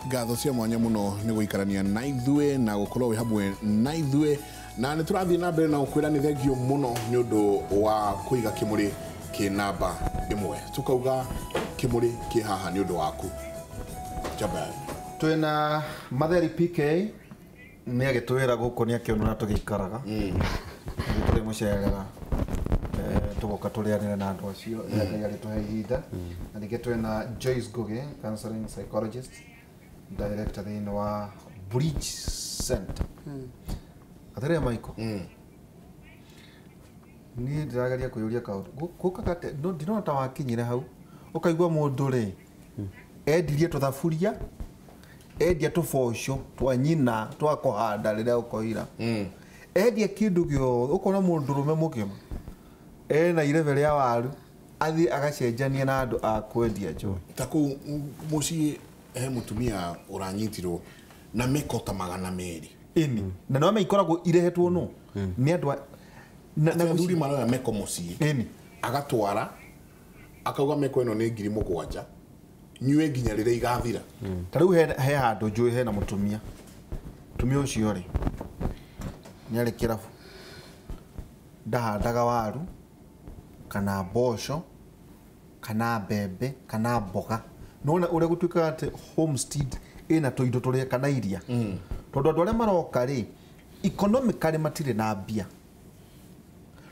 Ngatho cia mwanya mũno nĩ gũikarania na ithuĩ na gũkorwo wĩ hamwe na ithuĩ, na nĩ tũrathiĩ na mbere na gũkwĩra nĩ thengio mũno nĩ ũndũ wa kũiga kĩmũrĩ kĩ namba ĩmwe. Tũkauga kĩmũrĩ kĩ haha nĩ ũndũ waku. Jabel. Twĩna Matheri PK nĩ agĩtwĩra gũkũ nĩ akĩona tũgĩikaraga. Nĩ tũrĩ mũcerera. Tũgoka tũrĩanĩre na andũ acio rĩrĩa Ngai arĩtũhe ihinda. Na ningĩ twĩna Joyce Ngugi, counseling psychologist, director thĩinĩ wa Bridge Center. Atĩrĩrĩ Michael. Niĩ ndĩrageria kwĩyũria kaũndũ. Gũkaga atĩa? No ndinona ta wakinyire hau. Ũkaigua mũndũ rĩ, endirie tũthaburia, endia tũboco twa nyina twa kũhanda rĩrĩa ũkoira. Endia kĩndũ gĩothe, ũkona mũndũrũme mũgima ena irebe rĩa waru, athiĩ agacenjania na andũ a kwendia njohi. Ta kũu mũciĩ he mũtumia ũranyitirwo na mĩko ta 200. Ĩni. Na no ikoragwo irehetwo no nĩ andũ na athuri maroya meko mũciĩ. Ĩni. Agatwara akauga meko ĩno nĩ 7,000 nyue nginya rĩrĩa igathira. Ta rĩu he handũ njũĩ hena mũtumia. Mũtumia ũcio rĩ nĩ arĩ kĩrabu, ndahandaga waru kana mboco kana mbembe kana mboga. Nĩwona ũrĩa gũtuĩkaga atĩ homestead ĩna tũindo tũrĩa kana iria. Tondũ andũ arĩa maroka rĩ economically matirĩ na mbia.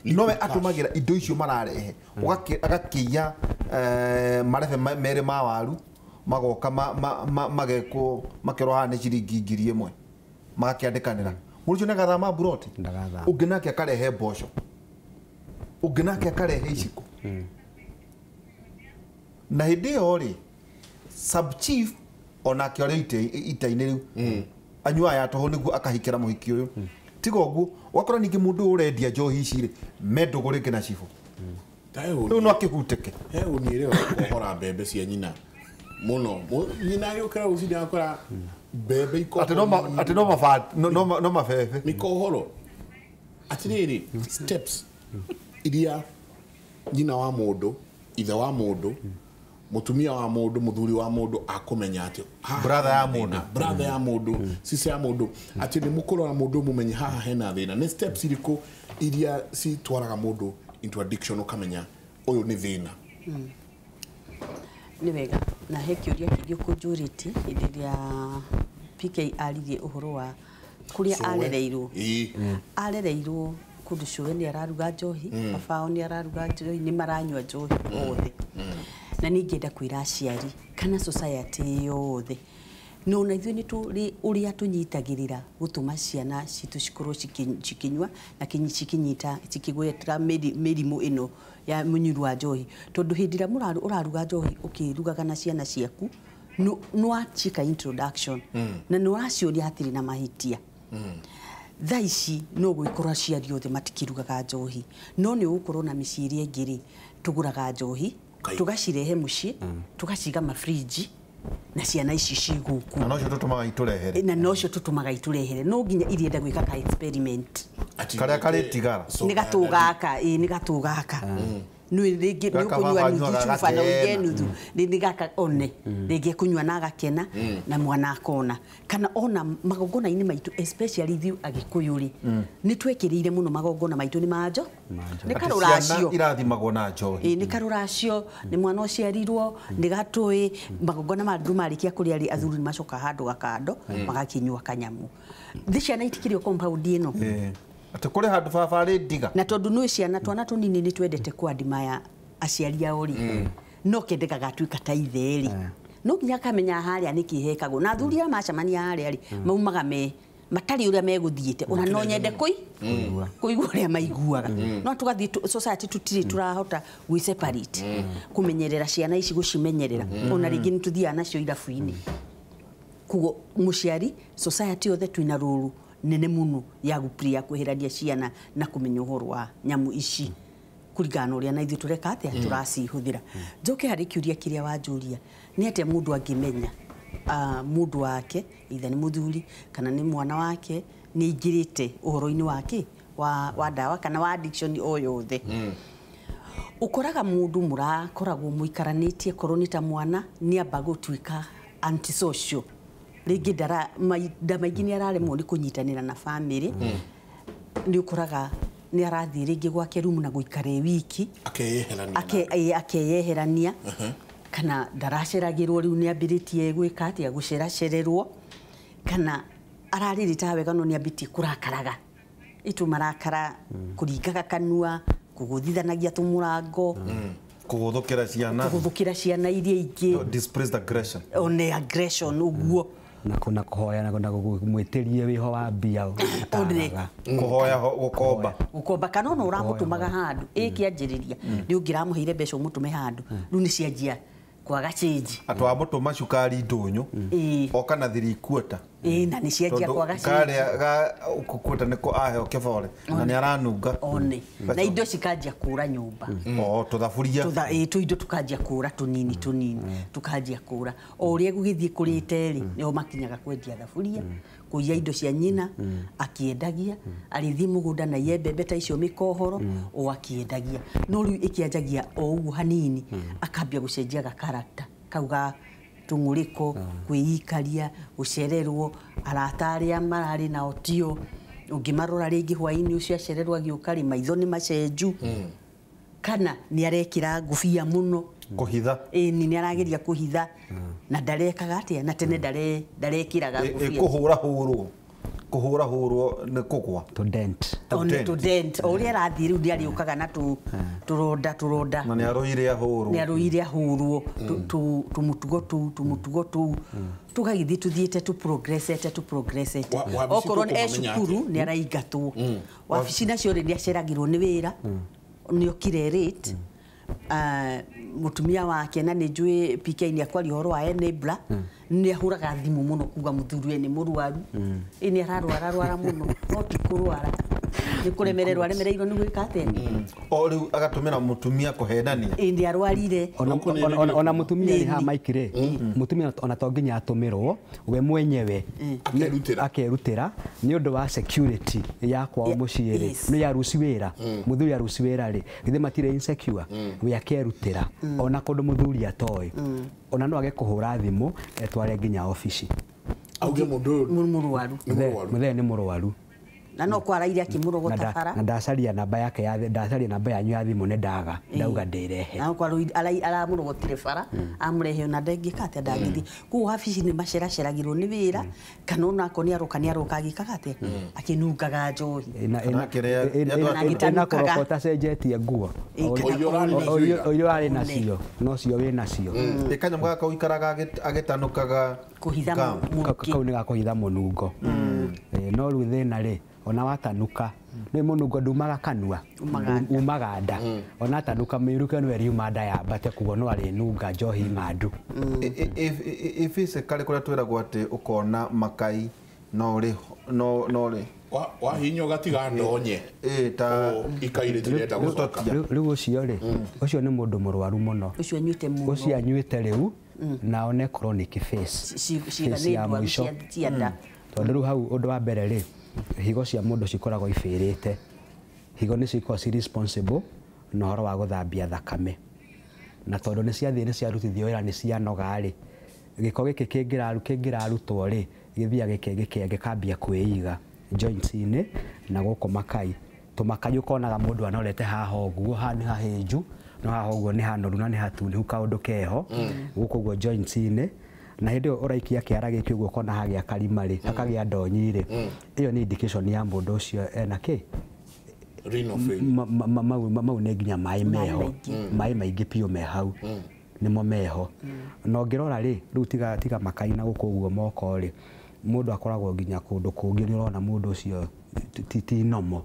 Nowe atũmagĩra indo icio mararehe. Agakĩiya marebe merĩ ma waru magoka magekwo makerwo haha nĩ ciringi 1,000 magakĩandĩkanĩra. Mũndũ ũcio nĩagathama mburoti. Ũngĩ nake akarehe mboco, ũngĩ nake akarehe iciko. Na hĩndĩ ĩyo rĩ sub chief onake ũrĩa ita-inĩ rĩu anyuaga ya tũhũ nĩguo akahikĩra mũhiki ũyũ. Tiga ũguo ũgakora ningĩ mũndũ ũyũ ũrendia njohi ici rĩ me ndũgũ rĩngĩ na cibũ. Rĩu no akĩhutĩke. He ũni ĩrĩa ũkohora mbembe cia nyina mũno. Nyina agĩũkĩra rũcinĩ agakora mbembe ikohoro. Atĩ no mabebe. Mĩkohoro. Atĩrĩrĩ, steps iria nyina wa mũndũ, ithe wa mũndũ, mũtumia wa mũndũ, mũthuri wa mũndũ akũmenya atĩ brother ya mũndũ, brother ya mũndũ, sister ya mũndũ, atĩ nĩ mũkũrora mũndũ mũmenye haha hena thĩna. Nĩ steps irĩkũ iria citwaraga mũndũ into addiction ũkamenya ũyũ nĩ thĩna? Nĩ wega. Na he kĩũria kĩngĩ ũkũnjũrĩtie hĩndĩ ĩrĩa PK aririe ũhoro wa kũrĩa arereirwo. Arereirwo kũndũ cũwe nĩ araruga njohi, baba wao nĩ araruga njohi, nĩ maranyua njohi othe. Na ningĩenda kwĩra aciari kana society yothe no na ithuĩ nĩ tũrĩ ũrĩa tũnyitagĩrĩra gũtũma ciana citũ cikorwo cikinyua na cikinyita cikigwetera mĩrimũ ĩno ya mũnyuru wa njohi. Tondũ hĩndĩ ĩrĩa ũraruga njohi ũkĩrugaga na ciana ciaku no wachika introduction na nĩ ũraciũria hatirĩ na mahĩtia. Thaa ici no gwĩkorwo aciari othe matikirugaga njohi, no nĩ ũgũkorwo na mĩciĩ ĩrĩa ĩngĩ rĩ tũgũraga njohi tugacirehe mũciĩ tugaciga mafriji na ciana ici cigũkũ. Na nocio tũtũmaga itũrehere. Na nocio tũtũmaga itũrehere. No nginya irienda gwĩka ka experiment. Karĩa karĩtigara. Nĩ gatũ gaka, ĩ nĩ gatũ gaka. Nĩ rĩngĩ nĩ ũkũnyua nuthu cuba na ũige nuthu. Nĩ gaka one. Rĩngĩ ekũnyua na agakena na mwana akona. Kana ona magongona-inĩ maitũ especially ithuĩ Agĩkũyũ rĩ nĩ twekĩrĩire mũno magongona maitũ nĩ manjo. Nĩ karũracio. Irathimagwo na njohi. Ĩ nĩ karũracio, nĩ mwana ũciarirwo, nĩ gatũĩ, magongona ma andũ marĩkia kũrĩa rĩ athuri nĩ macoka handũ gakando magakĩnyua kanyamu. Thĩ ciana itikĩrĩ o compound ĩno. Atĩ kũrĩ handũ baba arĩ ndiga. Na tondũ nĩ ciana twana tũnini nĩ twendete kwandimaya aciari ao rĩ no kende gagatuĩka ta ithe rĩ no nginya akamenya harĩa nĩkĩ hekagwo. Na athuri arĩa macemania harĩa rĩ maumaga me matarĩ ũrĩa megũthiĩte ona no nyende kũigua ũrĩa maiguaga. No tũgathiĩ society tũtirĩ tũrahota gwĩ separate kũmenyerera ciana ici gũcimenyerera. Ona rĩngĩ nĩ tũthiaga nacio irabu-inĩ. Koguo mũciari society yothe twĩna rũru nene mũno ya gũpria kwĩherania ciana na kũmenya ũhoro wa nyamũ ici kũringana na ũrĩa na ithuĩ tũreka atĩa tũracihũthĩra. Njoke harĩ kĩũria kĩrĩa wanjũria nĩ atĩa mũndũ angĩmenya mũndũ wake either nĩ mũthuri kana nĩ mwana wake nĩ aingĩrĩte ũhoro-inĩ wake wa ndawa kana wa addiction o yothe. Ũkoraga mũndũ mũrakoragwo mũikaranĩtie korwo nĩ ta mwana nĩ amba gũtuĩka antisocial. Rĩngĩ mahinda maingĩ nĩ araremwo nĩ kũnyitanĩra na bamĩrĩ. Nĩ ũkoraga nĩ arathiĩ rĩngĩ gwake rumu na gũikara wiki akeyeherania kana ndaraceragĩrwo rĩu nĩ ambĩrĩtie gwĩka atĩa gũceracererwo kana ararĩrĩta wega no nĩ ambĩtie kũrakaraga itu marakara kũringaga kanua kũgũthithanagia tũmũrango kũgũthũkĩra ciana kũgũthũkĩra ciana iria ingĩ displaced aggression one aggression ũguo na kuna kuhoya na mwĩtĩrie wĩho wa mbia kuhoya gũkomba gũkomba kana ona ũramũtũmaga handũ ĩkĩanjĩrĩria nĩ ũngĩramũheire mbeca ũmũtũme handũ rĩu nĩ cianjia kwaga change atũ amũtũma cukari ndũnyũ oka na 3/4 na nĩ cianjia kwaga change karĩa ga quarter nĩko aheo kĩbore na nĩ aranunga one na indo cikanjia kũra nyũmba o tũthaburia tũindo tũkanjia kũra tũnini tũnini tũkanjia kũra o ũrĩa gũgĩthiĩ kũrĩte rĩ nĩho makinyaga kwendia thaburia kũiya indo cia nyina akĩendagia arĩthiĩ mũgũnda na iye mbembe ta icio mĩkohoro o akĩendagia no rĩu ĩkĩanjagia o ũguo hanini akambia gũcenjia gakarakta kau ga tũng'ũrĩko kwĩikaria gũcererwo arata arĩa mararĩ nao tio ũngĩmarora rĩngĩ hwaĩ-inĩ ũcio acererwo agĩũka rĩ maitho nĩ macenju kana nĩ arekĩra ngũbia mũno kũhitha ĩni nĩ arageria kũhitha na ndarekaga atĩa na tene ndarekĩraga ngũbia kũhũra hũrwo nĩ kũgwa to dent to dent o ũrĩa arathiĩ rĩu nĩ arĩũkaga na tũronda tũronda na nĩ arũire ahũrwo tũmũtugo tũu tũmũtugo tũu tũgagĩthiĩ tũthiĩte tũ progressete okorwo e cukuru nĩ araingatwo wabici nacio rĩ nĩ aceragĩrwo nĩ wĩra nĩ okire rate mutumia wake na nĩ njũĩ PK nĩ akwaria ũhoro wa enabler nĩ ahũraga thimũ mũno kuga mũthuri nĩ mũrwaru nĩ ararwara rwara mũno no ti kũrwara nĩ kũremererwo aremereirwo nĩ gwĩka atĩa o rĩu agatũmĩra mũtumia kũhenania nĩ arwarire ona mũtumia rĩ haha Mike rĩ mũtumia ona to nginya atũmĩrwo we mwenyewe akerutĩra nĩ ũndũ wa security ya kwao mũciĩ rĩ nĩ yaruci wĩra mũthuri yaruci wĩra rĩ githĩ matirĩ insecure we akerutĩra ona kũndũ mũthuri atoĩ ona no age kũhũra thimũ etware nginya obici auge mũndũ ũyũ mũrwaru mũthee nĩ mũrwaru na no kwaraire akĩmũrogota bara na ndacaria namba yake ya ndacaria namba yanyu ya thimũ nĩ ndaga ndauga ndĩrehe na kwa aramũrogotire bara amũrehe ona ndangĩka atĩa ndangĩthiĩ koguo wabici nĩ maceraceragĩrwo nĩ wĩra kana ona akorwo nĩ aroka nĩ aroka agĩkaga atĩa akĩnungaga njohi ĩna kũrogota cenjetie nguo o iria arĩ nacio nocio wĩ nacio kanyamũ gaka ũikaraga agĩtanũkaga kũhitha mũnungo kau nĩ gakũhitha mũnungo no rĩu thĩna rĩ ona watanuka nĩ mũnungo ndumaga kanua umaga nda ona atanuka mĩruke no ĩriuma nda yambate kuo no arĩnunga njohi mandu ĩbĩcĩkarĩ kũrĩa twĩragwo atĩ ũkona makai no rĩ no rĩ wahinya ũgatiga ndonye ta ikai rĩtirenda gũcoka rĩu ũcio rĩ ũcio nĩ mũndũ mũrwaru mũno ũcio anyuĩte mũno ũcio anyuĩte rĩu na one chronic face ya mũico tondũ rĩu hau ũndũ wa mbere rĩ higo cia mũndũ cikoragwo ibĩrĩte higo nĩ cikoragwo ci responsible na ũhoro wa gũthambia thakame na tondũ nĩ ciathiĩ nĩ ciarutithio wĩra nĩ cianoga rĩ gĩko gĩkĩ kĩngĩrarutwo rĩ gĩthiaga gĩkambia kwĩiga joints-inĩ na gũkũ makai tũmakai ũkonaga mũndũ anorete haha ũguo haha nĩ hahĩnju no haha ũguo nĩ hanoru na nĩ hatunĩhu kaũndũ keho gũkũ ũguo joints-inĩ na hĩndĩ ĩyo ũraikia kĩara gĩkĩ ũguo ũkona hagĩa karima rĩ hakagĩa ndonyi rĩ ĩyo nĩ indication ya mũndũ ũcio ena kĩ mau nĩ nginya maĩ meho maĩ maingĩ piũ me hau nĩmo meho na ũngĩrora rĩ rĩu tiga makai na gũkũ ũguo moko rĩ mũndũ akoragwo nginya kũndũ kũngĩ nĩ ũrona mũndũ ũcio ti nomo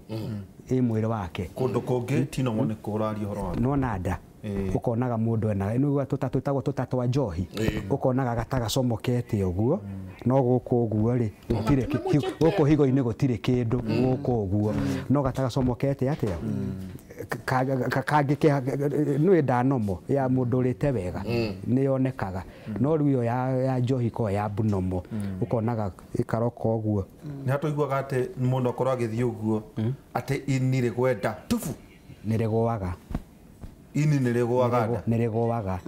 ĩ mwĩrĩ wake kũndũ kũngĩ ti nomo nĩ kũraria ũhoro wa nĩwona nda ukonaga mũndũ ena nĩguo tũtagwo tũtatwa njohi ukonaga gatagacomokete ũguo no gũkũ ũguo rĩ gũtirĩ gũkũ higo-inĩ gũtirĩ kĩndũ gũkũ ũguo no gatagacomokete atĩa kangĩ nĩ ndanomo ya mũndũ ũrĩte wega nĩ yonekaga no rĩu ĩyo ya njohi ko ya mbunomo ukonaga ĩkaroka ũguo nĩ hatũiguaga atĩ mũndũ akorwo agĩthiĩ ũguo atĩ ini rĩgwenda tubu nĩ rĩgũaga ini nĩ rĩgũaga nda nĩ rĩgũaga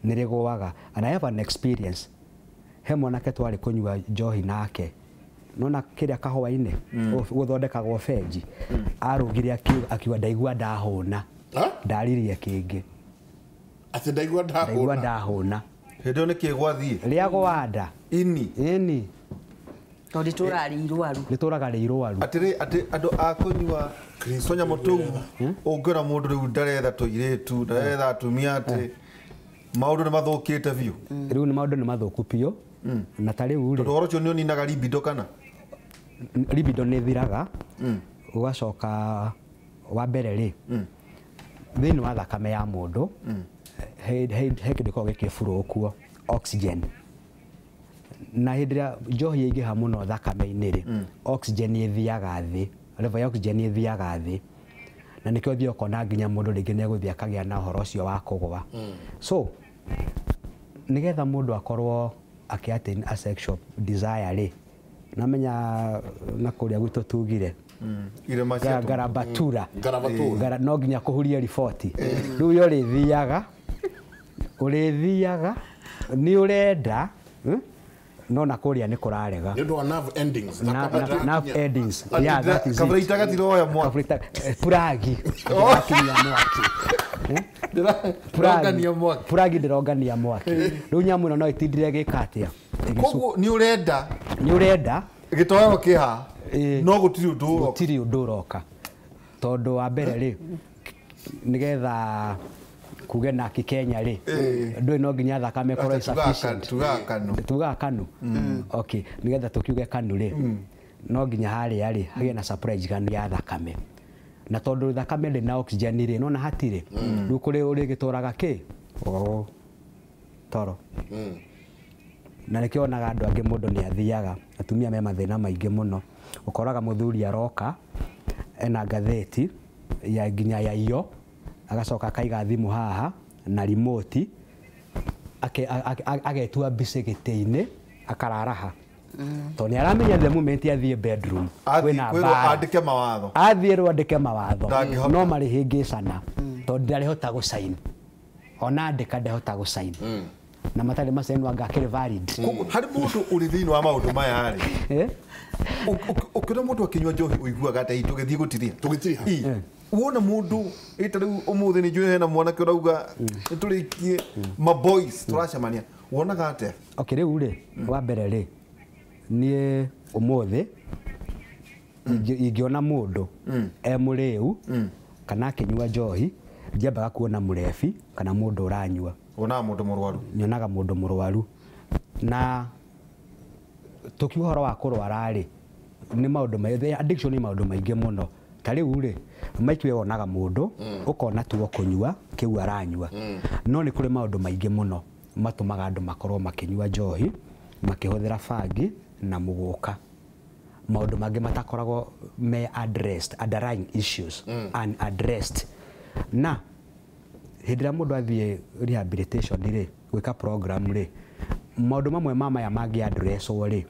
nĩ rĩgũaga and I have an experience He mwanake twarĩ kũnyua njohi nake nona kĩrĩa kahũa-inĩ gũthondekagwo benji arũgire akiuga ndaigua ndahũna ndaririe kĩngĩ atĩ ndaigua ndahũna hĩndĩ ĩyo nĩkĩ gwathiĩ rĩa gwanda ini ĩni tondũ rĩtũraga irwaru rĩtũraga rĩ irwaru atĩrĩ atĩ andũ a kũnyua tũnyamũ tũu ũngĩona mũndũ rĩu ndaretha tũirĩtu ndaretha atumia atĩ maũndũ nĩ mathũkĩte biũ rĩu nĩ maũndũ nĩ mathũku biũ na ta rĩu rĩ tondũ ũhoro ũcio nĩ ũninaga libido kana libido nĩ ĩthiraga ũgacoka wa mbere rĩ thĩinĩ wa thakame ya mũndũ he kĩndũ gĩkoragwo gĩkĩburwo kuo oxygen na hĩndĩ ĩrĩa njohi yaingĩha mũno thakame-inĩ rĩ oxygen ĩthiaga thĩ level ya oxygen ĩthiaga thĩ na nĩkĩo ũthiĩ ũkona nginya mũndũ rĩngĩ nĩ egũthiĩ akagĩa na ũhoro ũcio wa kũgwa so nĩgetha mũndũ akorwo akĩ attain a sexual desire rĩ namenya na kũrĩa gwitũ tugire garabatura no nginya kũhuria riboti rĩu yo ũrĩthiaga nĩ ũrenda no na kũrĩa nĩ kũrarega nĩ ũndũ wa nerve endings nerve endings yeah that is it kabura gatiroya mwaki puragi ndĩrakinyia mwaki puragi ndĩrongania mwaki rĩu nyamũ ĩno no ĩtindire gĩka atĩa koguo nĩ ũrenda gĩtoero kĩha no gũtirĩ ũndũ ũroka tondũ wa mbere rĩ nĩgetha kuge na Kenya rĩ ndũĩ no nginya thakame ĩkorwo insufficient tugaga kanu okay nĩgetha tũkiuge kanu rĩ no nginya harĩa rĩ hagĩe na supply njiganu ya thakame na tondũ thakame ndĩ na oxygen rĩ nona hatirĩ rĩu kũrĩ ũrĩgĩtũraga kĩ toro na nĩkĩo wonaga andũ angĩ mũndũ nĩ athiaga atumia me mathĩna maingĩ mũno ũkoraga mũthuri aroka ena ngathĩti ya nginya ya iyo agacoka akaiga thimũ haha na remote agetua mbica gĩtĩ-inĩ akararaha tondũ nĩ aramenya the moment athiĩ bedroom kwĩna mbara andĩke mawatho athiĩ rwo andĩke mawatho no marĩhĩngĩcana tondũ ndarĩhota gũcaini ona andĩka ndahota gũcaini na matarĩ macainwo anga akĩrĩ valid harĩ mũndũ ũrĩ thĩinĩ wa maũndũ maya rĩ ũkĩona mũndũ akĩnyua njohi ũiguaga atĩa tũgĩthiĩ gũtiria tũgĩtiria wona mũndũ ĩta rĩu ũmũthĩ nĩ njũĩ hena mwanake ũrauga nĩ tũrĩkie ma boys tũracemania wonaga atĩa okay rĩu rĩ wa mbere rĩ niĩ ũmũthĩ ingĩona mũndũ e mũrĩu kana akĩnyua njohi ndiambaga kuona mũrebi kana mũndũ ũranyua wonaga mũndũ mũrwaru nyonaga mũndũ mũrwaru na tũkiuga ũhoro wa kũrwara rĩ nĩ maũndũ addiction nĩ maũndũ maingĩ mũno ta rĩu rĩ Mike we wonaga mũndũ ũkona tu o kũnyua kĩu aranyua no nĩ kũrĩ maũndũ maingĩ mũno matũmaga andũ makorwo makĩnyua njohi makĩhũthĩra bangi na mũgũka maũndũ mangĩ matakoragwo me addressed underlying issues unaddressed na hĩndĩ ĩrĩa mũndũ athiĩ rehabilitation rĩ gwĩka program rĩ maũndũ mamwe ma maya mangĩ addresswo rĩ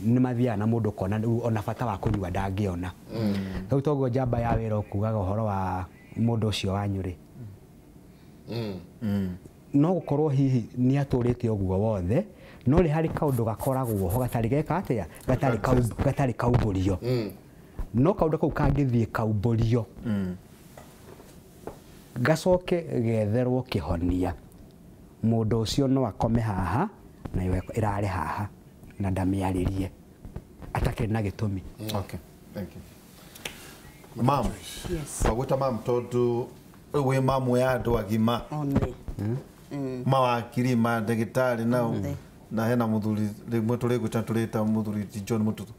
nĩ mathiaga na mũndũ ũkona ona bata wa kũnyua ndangĩona rĩu toguo njamba ya wĩra ũkugaga ũhoro wa mũndũ ũcio wanyu rĩ no gũkorwo hihi nĩ atũrĩte ũguo wothe no rĩ harĩ kaũndũ gakoragwo ho gatarĩ geka atĩa gatarĩ kaumbũrio no kaũndũ kau kangĩthiĩ kaumbũrio gacoke getherwo kĩhonia mũndũ ũcio no akome haha na yo ĩrare haha na ndamĩarĩrie atakĩrĩ na gĩtũmi. Okay, thank you. Mam, yes. Wagwĩta mam tondũ rĩu wĩ mamu ya andũ agima mawakiri ma ndagĩtarĩ nao na hena mũthuri rĩmwe tũrĩgwĩta tũrĩta mũthuri ti John Mũtuthu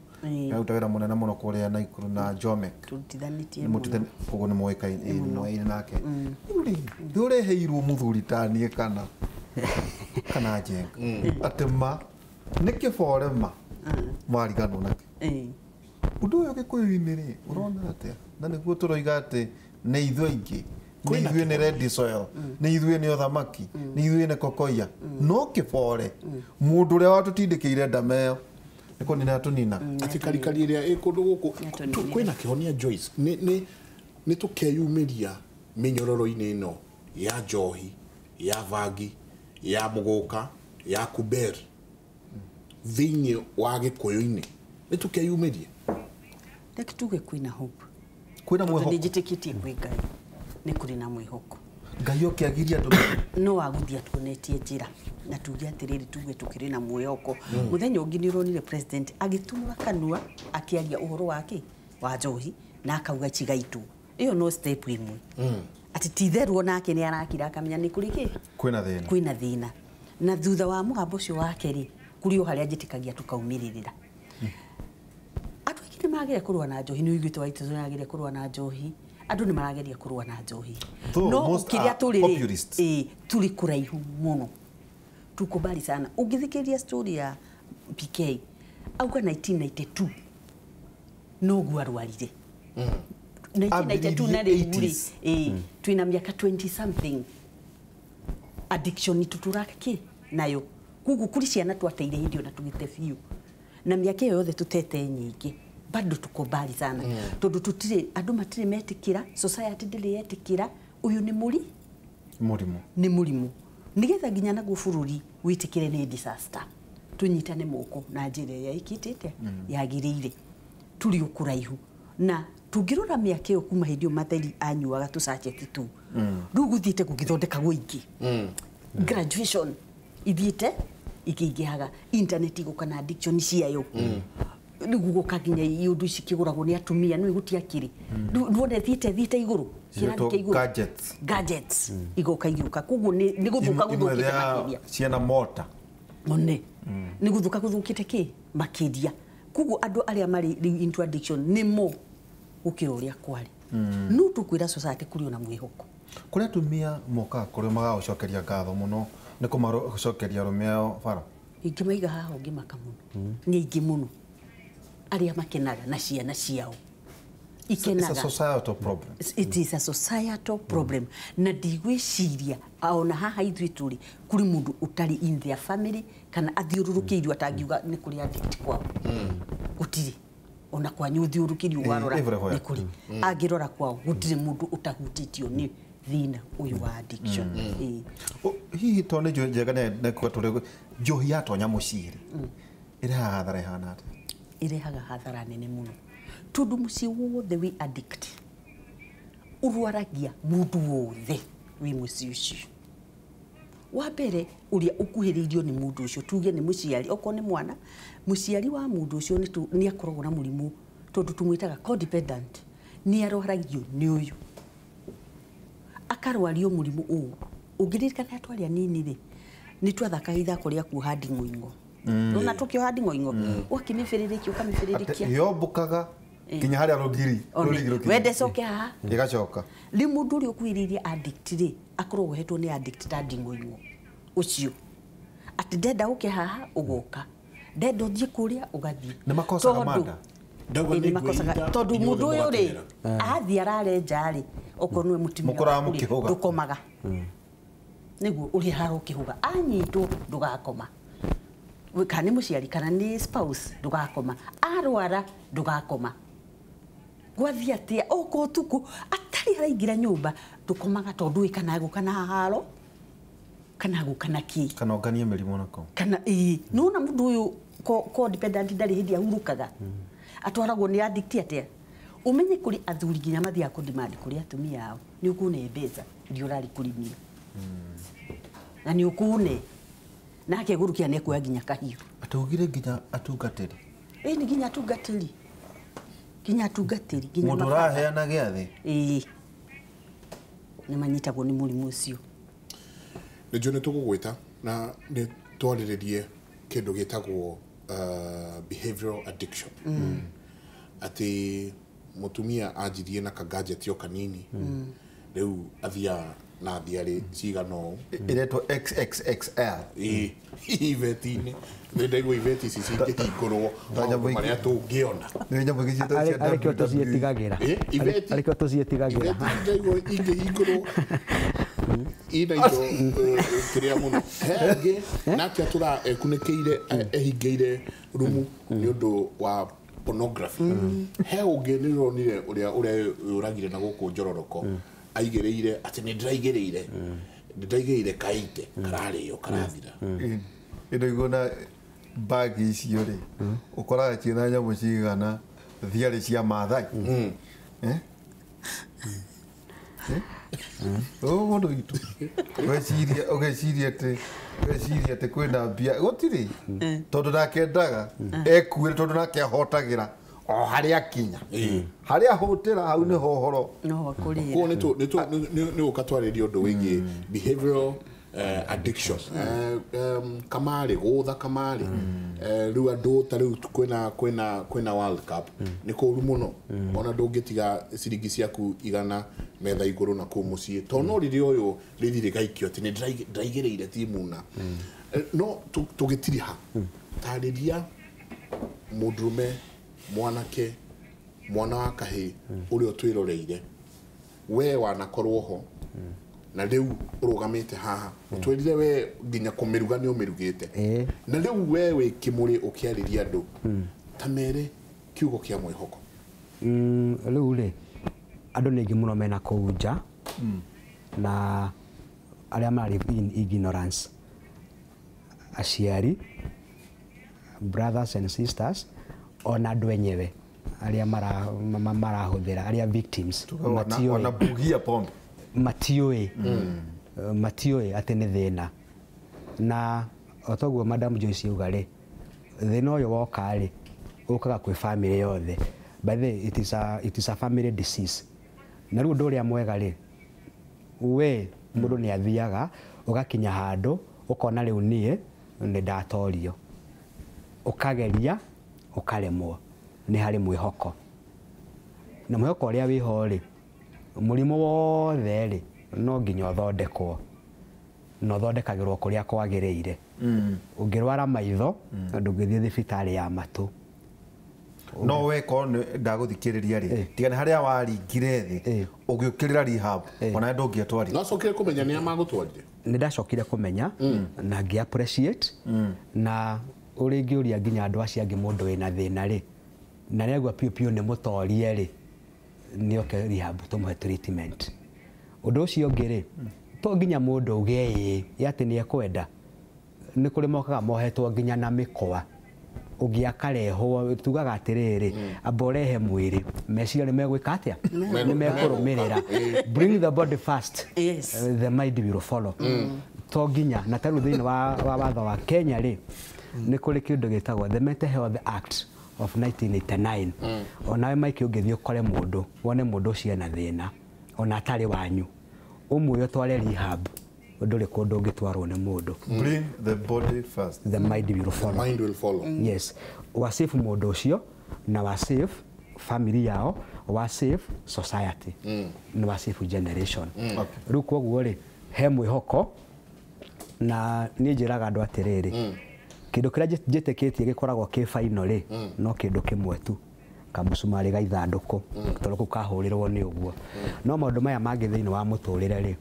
aruta wĩra mũnene mũno kũrĩa Naikuru na Jomek tũrutithanĩtie mũno koguo nĩ mũĩkaine nake rĩu rĩ nĩ ũreheirwo mũthuri ta niĩ kana njenga atĩ ma nĩ kĩbore ma mwariganwo nake ũndũ ũyũ gĩkũyũ-inĩ rĩ ũrona atĩa na nĩguo tũroiga atĩ nĩ ithuĩ aingĩ nĩ ithuĩ nĩ red soil nĩ ithuĩ nĩ ũthamaki nĩ ithuĩ nĩ kokoia no kĩbore mũndũ ũrĩa watũtindĩkĩire ndama ĩyo nĩ kũnina tũnina atĩ karikari ĩrĩa ĩ kũndũ gũkũ kwĩna kĩhonia Joyce nĩ tũkeyumĩria mĩnyororo-inĩ ĩno ya njohi ya bangi ya mũgũka ya kuber thĩinĩ wa gĩkũyũ-inĩ nĩ tũkeyumĩrie. Reke tuge kwĩna hope. Kwĩna mwĩhoko. Nĩ njĩtĩkĩtie kwĩ Ngai nĩ kũrĩ na mwĩhoko. Ngai oke agirie andũ no agũthiĩ atuonetie njĩra na tuge atĩrĩrĩ tuge tũkĩrĩ na mwĩhoko. Mũthenya ũngĩ nĩ ũronire president agĩtumũra kanua akĩaria ũhoro wake wa njohi na akauga cigaitũ. Ĩyo no step ĩmwe. Atĩ ti itherũ onake nĩ arakira akamenya nĩ kũrĩ kĩ? Kwĩna thĩna. Kwĩna thĩna. Na thutha wa mũgambo ũcio wake rĩ, kũrĩ o harĩa njĩtĩkagia tũkaumĩrĩrĩra. Andũ aingĩ nĩ marageria kũrũa na njohi, nĩ ũiguĩte Waitũ nĩ arageria kũrũa na njohi. Andũ nĩ marageria kũrũa na njohi. No kĩrĩa tũrĩ rĩ, tũrĩ kũraihu mũno. Tuko mbali sana. Ũngĩthikĩrĩria story ya PK, auga 1992 noguo arwarire. 1992 na rĩu rĩ, twĩna mĩaka 20 something. Addiction nĩ kĩ nayo. Koguo kũrĩ ciana twateire hĩndĩ ĩyo na tũgĩte biũ. Na mĩaka ĩyo yothe tũtete nyingĩ. Bado tuko mbali sana. Tondũ tũtirĩ andũ matirĩ metĩkĩra, society ndĩrĩ yetĩkĩra ũyũ nĩ mũrimũ. Nĩ mũrimũ. Nĩgetha nginya naguo bũrũri wĩtĩkĩre nĩ disaster. Tũnyitane moko na njĩra ĩrĩa ĩkĩtĩte yagĩrĩire. Tũrĩ o kũraihu. Na tũngĩrora mĩaka ĩyo kuma hĩndĩ ĩyo Matheri anyuaga tũcacheti tu. Rĩu gũthiĩte gũgĩthondekagwo ingĩ. Graduation ithiĩte ikĩingĩhaga, internet igũka na addiction ciayo. Rĩu gũgoka nginya iũndũ ici kĩgũragwo nĩ atumia nĩ gũtiakĩrĩ. Rĩu thiĩte igũrũ. Kĩrathi kĩa igũrũ. Gadgets. Gadgets igoka igĩũka. Koguo nĩ gũthũka gũthũkĩte makĩria. Ciana mota. One. Nĩ gũthũka gũthũkĩte kĩ? Makĩria. Koguo andũ arĩa marĩ rĩu into addiction nĩ mo gũkĩra ũrĩa kwarĩ. No tũkwĩra society kũrĩ ona mwĩhoko. Kũrĩ atumia mokaga kũrĩ magagũcokeria ngatho mũno nĩ kũmacokeria arũme ao bara. Ingĩmaiga haha ũngĩmaka mũno. Nĩ aingĩ mũno arĩa makenaga na ciana ciao. Ikenaga. It's a societal problem. It is a societal problem. Na ndigwĩciria ona haha ithuĩ tũrĩ kũrĩ mũndũ ũtarĩ in their family kana athiũrũrũkĩirio atangiuga nĩ kũrĩ addict kwao. Gũtirĩ. Ona kwanyu ũthiũrũrũkĩirio warora nĩ kũrĩ. Angĩrora kwao gũtirĩ mũndũ ũtahutĩtio nĩ thĩna ũyũ wa addiction. Hihi to nĩ njega nĩ kuga tũrĩ njohi yatonya mũciĩ rĩ, ĩrehaga hathara ĩhana atĩa? Ĩrehaga hathara nene mũno. Tondũ mũciĩ wothe wĩ addict ũrwaragia mũndũ wothe wĩ mũciĩ ũcio. Wa mbere ũrĩa ũkuhĩrĩirio nĩ mũndũ ũcio, tuge nĩ mũciari, okorwo nĩ mwana, mũciari wa mũndũ ũcio nĩ akoragwo na mũrimũ tondũ tũmwĩtaga codependent. Nĩ arwaragio nĩ ũyũ. Akarwario mũrimũ ũũ. Ũngĩririkana twarĩ anini rĩ, nĩ twathakaga ithako rĩa kuoha nding'oing'o. Nona tũkĩoha nding'oing'o, ũgakĩmĩbĩrĩrĩkia ũkamĩbĩrĩrĩkia. Yombũkaga nginya harĩa rũgiri. Wende coke haha. Ĩgacoka. Rĩu mũndũ ũrĩa ũkuhĩrĩirie addict rĩ, akoragwo ohetwo nĩ addict ta nding'oing'o ũcio. Atĩ ndenda ũke haha ũgoka. Ndenda ũthiĩ kũrĩa ũgathiĩ. Nĩ makosaga manda. Nĩ makosaga tondũ mũndũ ũyũ rĩ, athiĩ arare nja rĩ, okorwo nĩwe mũtumia waku rĩ, ndũkomaga. Nĩguo ũrĩa arara ũkĩhũga. Anyitwo ndũgakoma. Kana nĩ mũciari kana nĩ spouse ndũgakoma. Arwara ndũgakoma. Gwathiĩ atĩa oka ũtukũ atarĩ araingĩra nyũmba ndũkomaga tondũ ndũĩ kana egũka na haro kana egũka na kĩ. Kana onganie mĩrimũ nako. Kana ĩĩ nĩwona mũndũ ũyũ codependent ndarĩ hĩndĩ ahurũkaga. Atwaragwo nĩ addict atĩa. Ũmenye kũrĩ athuri nginya mathiaga kũ-demand kũrĩ atumia ao nĩ ũkũne mbeca iria ũrarĩ kũrimia. Na nĩ ũkũne. Nake gũrũkia nĩ ekuoya nginya kahiũ. Atugire nginya atungatĩri. Ĩĩ nĩ nginya atungatĩri. Nginya atungatĩri nginya mũndũ ũraheana gĩathĩ. Ĩĩ. Nĩ manyitagwo nĩ mũrimũ ũcio. Nĩ njũĩ nĩ tũgũgwĩta na nĩ twarĩrĩrie kĩndũ gĩtagwo behavioral addiction. Atĩ mũtumia anjirie na kagadget o kanini. Rĩu athiaga na thiarĩ cigana ũũ. Ĩretwo XXXL. Ĩĩ ibeti-inĩ. Nĩ ndaigua ibeti ici cingĩhingũrwo maũndũ marĩa tũngĩona. Nĩ nyamũ ingĩ ciĩtagwo cia Arĩkĩo tũciĩtigagĩra. Arĩkĩo tũciĩtigagĩra. Ibeti ndaigua ingĩhingũrwo ina indo kĩrĩa mũno. He angĩ nake atũra ekunĩkĩire ehingĩire rumu nĩ ũndũ wa pornography. He ũngĩ nĩ ũronire ũrĩa ũragire na gũkũ Njororoko. Aigĩrĩire atĩ nĩ ndĩraigĩrĩire kaite kararĩo karathira. Ĩno igona Bagi icio rĩ ũkoraga ciĩna nyamũ cigana thiarĩ cia Maathai. Mũndũ witũ ũgeciria atĩ kwĩna mbia gũtirĩ tondũ nake endaga ekuĩre tondũ nake ahotagĩra o harĩa akinya harĩa ahũtĩra hau nĩho ũhoro koguo nĩ gũka twarĩria ũndũ wĩgiĩ behavioral addiction kamarĩ gũtha kamarĩ rĩu andũ ta rĩu kwĩna World Cup nĩ kũru mũno ona ndũngĩtiga ciringi ciaku igana metha igũrũ na kũu mũciĩ tondũ no rĩrĩa ũyũ rĩthi rĩgaikio atĩ nĩ ndĩraigĩrĩire timu na no tũgĩtiriha tarĩria mũndũrũme mwanake mwana wa kahĩ ũrĩa ũtwĩroreire we wanakorwo ho na rĩu ũrũgamĩte haha ũtwĩrire we nginya kũmĩruga nĩ ũmĩrugĩte na rĩu we wĩ kĩmũrĩ ũkĩarĩria andũ ta mere kiugo kĩa mwĩhoko. Rĩu rĩ andũ nĩ aingĩ mũno mena kũu nja na arĩa marĩ in ignorance, aciari, brothers and sisters, ona andũ enyewe arĩa marahũthĩra arĩa victims matiũĩ matiũĩ atĩ nĩ thĩna. Na o toguo Madam Joyce auga rĩ, thĩna ũyũ woka rĩ ũkaga kwĩ family yothe. By the way, it is a family disease. Na rĩu ũndũ ũrĩa mwega rĩ, we mũndũ nĩ athiaga ũgakinya handũ ũkona rĩu niĩ nĩ ndatorio, ũkageria ũkaremwo, nĩ harĩ mwĩhoko. Na mwĩhoko ũrĩa wĩho rĩ, mũrimũ wothe rĩ no nginya ũthondekwo na ũthondekagĩrwo kũrĩa kwagĩrĩire. Ũngĩrwara maitho ndũngĩthiĩ thibitarĩ ya matũ. No we korwo ndagũthikĩrĩria rĩ tiga nĩ harĩa waringire thĩ ũgĩũkĩrĩra rehab ona ndũngĩatwarire. No cokire kũmenya nĩa magũtwarire? Nĩ ndacokire kũmenya na ngĩ appreciate na ũrĩa ingĩũria nginya andũ acio angĩ mũndũ wĩna thĩna rĩ na nĩaigua piũ piũ nĩ mũtorie rĩ nĩoke rehab tũmũhe treatment. Ũndũ ũcio ũngĩ rĩ to nginya mũndũ auge ĩĩ atĩ nĩ ekwenda, nĩ kũrĩ mokaga mohetwo nginya na mĩkwa ũngĩ akarehwo tugaga atĩrĩrĩ amba ũrehe mwĩrĩ meciria nĩ megwĩka atĩa nĩ mekũrũmĩrĩra. Bring the body first, the mind will follow. To nginya na tarĩu thĩinĩ wa watho wa Kenya rĩ nĩ kũrĩ kĩndũ gĩtagwo the Mental Health Act of 1989. Onawe Mike ũngĩthiĩ ũkore mũndũ wone mũndũ ũcio ena thĩna ona atarĩ wanyu ũmũĩ ũtware rehab ndũrĩ kũndũ ũngĩtwarwo nĩ mũndũ. Bring the body first, the mind will follow. Mind will follow. Yes, wa save mũndũ ũcio na wa save family yao, wa save society na wa save generation. Rĩu koguo rĩ he mwĩhoko na niĩ njĩraga andũ atĩrĩrĩ kĩndũ kĩrĩa njĩtĩkĩtie gĩkoragwo kĩ final rĩ no kĩndũ kĩmwe tu, kamũcumarĩ ga ithandũkũ tondũ kũu kahũrĩrwo nĩ ũguo. No maũndũ maya mangĩ thĩinĩ wa mũtũrĩre rĩ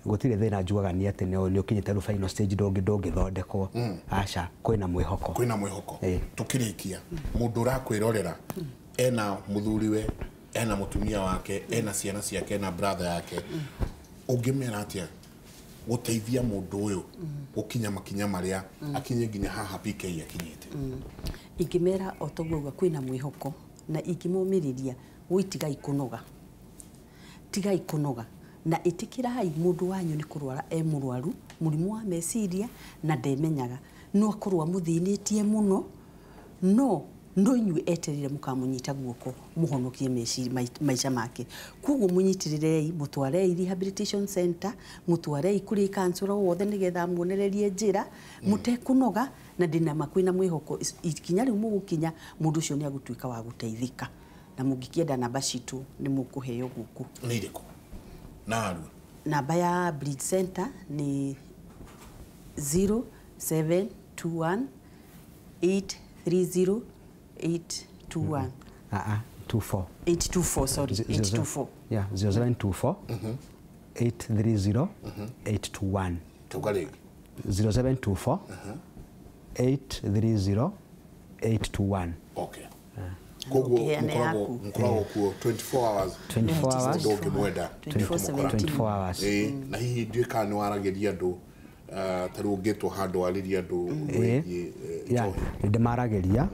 gũtirĩ thĩna njugaga nĩ atĩ nĩ ũkinyĩte rĩu final stage ndũngĩthondekwo. Aca, kwĩna mwĩhoko. Kwĩna mwĩhoko. Tũkĩrĩkia mũndũ ũrakwĩrorera ena mũthuriwe ena mũtumia wake ena ciana ciake ena brother yake, ũngĩmera atĩa gũteithia mũndũ ũyũ gũkinya makinya marĩa akinye nginya haha PK akinyĩte? Ingĩmera o toguo kwĩna mwĩhoko na ingĩmũmĩrĩria woi tigai kũnoga, tigai kũnoga na ĩtĩkĩrai mũndũ wanyu nĩ kũrwara e mũrwaru mũrimũ wa meciria na ndemenyaga, no akorwo amũthĩnĩtie mũno no inyuĩ eterire mũkamũnyita guoko mũhonokie maica make. Koguo mũnyitĩrĩrei, mũtwarei rehabilitation center, mũtwarei kũrĩ counselor wothe nĩgetha amuonererie njĩra mũtekũnoga, na ndĩna ma kwĩna mwĩhoko ikinya rĩu mũgũkinya mũndũ ũcio nĩ agũtuĩka wa gũteithĩka. Na mũngĩkĩenda namba citũ nĩ mũkũheo gũkũ. Nĩ irĩkũ? Narua. Namba ya Bridge Center ni 0721 830 821. 24. 824, sorry. 824. Yeah, 0724 830 821. Tuga rĩngĩ. 0724 830 821. Okay. Koguo mũkoragwo kuo 24 hours. 24 hours. Ndũngĩmwenda. 24 hours. Na hihi ndiũĩ kana nĩ waragĩria andũ ta rĩu ũngĩtwo handũ warĩrie andũ wĩgiĩ njohi? Nĩ ndĩmaragĩria,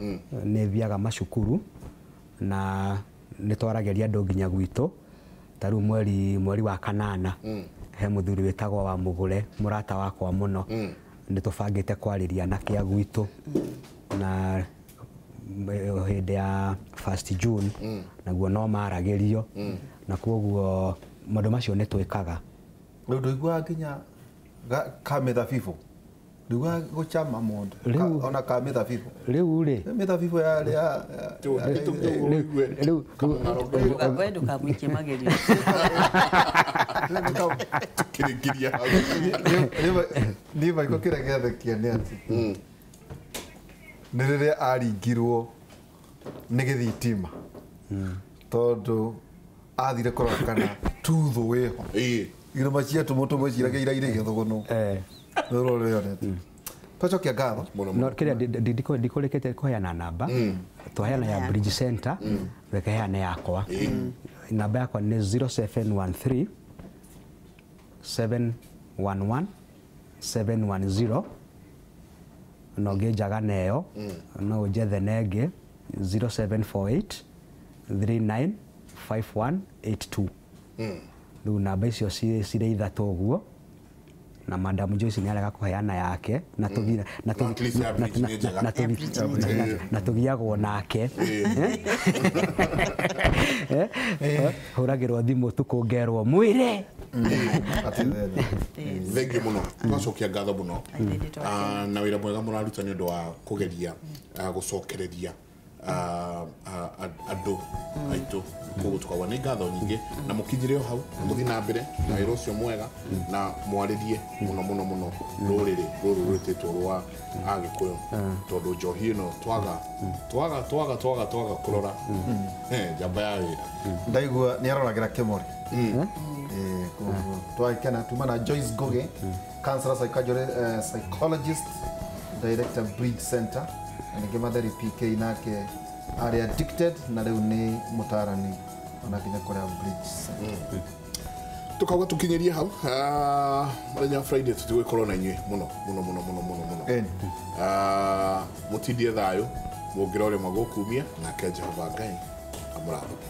nĩ thiaga macukuru na nĩ twaragĩria andũ nginya gwitũ. Ta rĩu mweri wa kanana he mũthuri wĩtagwo wa Mũgũre, mũrata wakwa mũno, nĩ tũbangĩte kwarĩria anake a gwitũ na hĩndĩ ya 1 June naguo no maragĩrio, na koguo maũndũ macio nĩ twĩkaga. Rĩu ndũiguaga nginya ka mĩthabibũ, ndũiguaga gũcama mũndũ ona ka mĩthabibũ. Rĩu rĩ mĩthabibũ yarĩ ya rĩu we ndũkamũikie magerio. Kĩrĩkĩria hau. Niĩ Michael kĩrĩa gĩathekia nĩ atĩ nĩ rĩrĩa aringirwo nĩ gĩthitima tondũ athire kũrora kana tuthũ wĩho. Irũma ciatũ mũtũmwĩciragia irairĩ gĩthũgũnũ. Twacokia ngatho. No kĩrĩa ndikũrĩkĩte kũheana namba, twaheana ya Bridge Center, reke heane yakwa. Namba yakwa nĩ 0713 711 710. No ngĩnjaga neyo no ũnjethe na ĩngĩ 0748 395182. Rĩu namba icio cirĩ ithatũ ũguo, na Madam Joyce nĩ arega kũheana yake na tũgiagwo nake. Hũragĩrwo thimũ ũtukũ ngerwo mwĩre. Thengiũ mũno, twacokia ngatho mũno na wĩra mwega mũraruta nĩ ũndũ wa kũgeria gũcokereria andũ aitũ. Koguo tukauga nĩ ngatho nyingĩ na mũkinyire o hau, mũthiĩ na mbere na wĩra ũcio mwega na mwarĩrie mũno mũno mũno rũrĩrĩ rũrũ rwĩtĩtwo rwa Agĩkũyũ, tondũ njohi ĩno twaga twaga twaga twaga twaga kũrora njamba ya wĩra. Ndaigua nĩ aroragĩra kĩmũrĩ. Twagĩkena tuma na Joyce Ngugi, counselor psychologist, director Bridge Center, na ningĩ Matheri PK nake arĩ addicted na rĩu nĩ mũtarani ona nginya kũrĩa Bridge Center. Tukauga tukinyirie hau mũthenya wa Friday tũtigũgĩkorwo na inyuĩ mũno mũno mũno mũno mũno mũno. Mũtindie thayũ, mũngĩra ũrĩa magũkumia, nake Jehova Ngai amũrathime.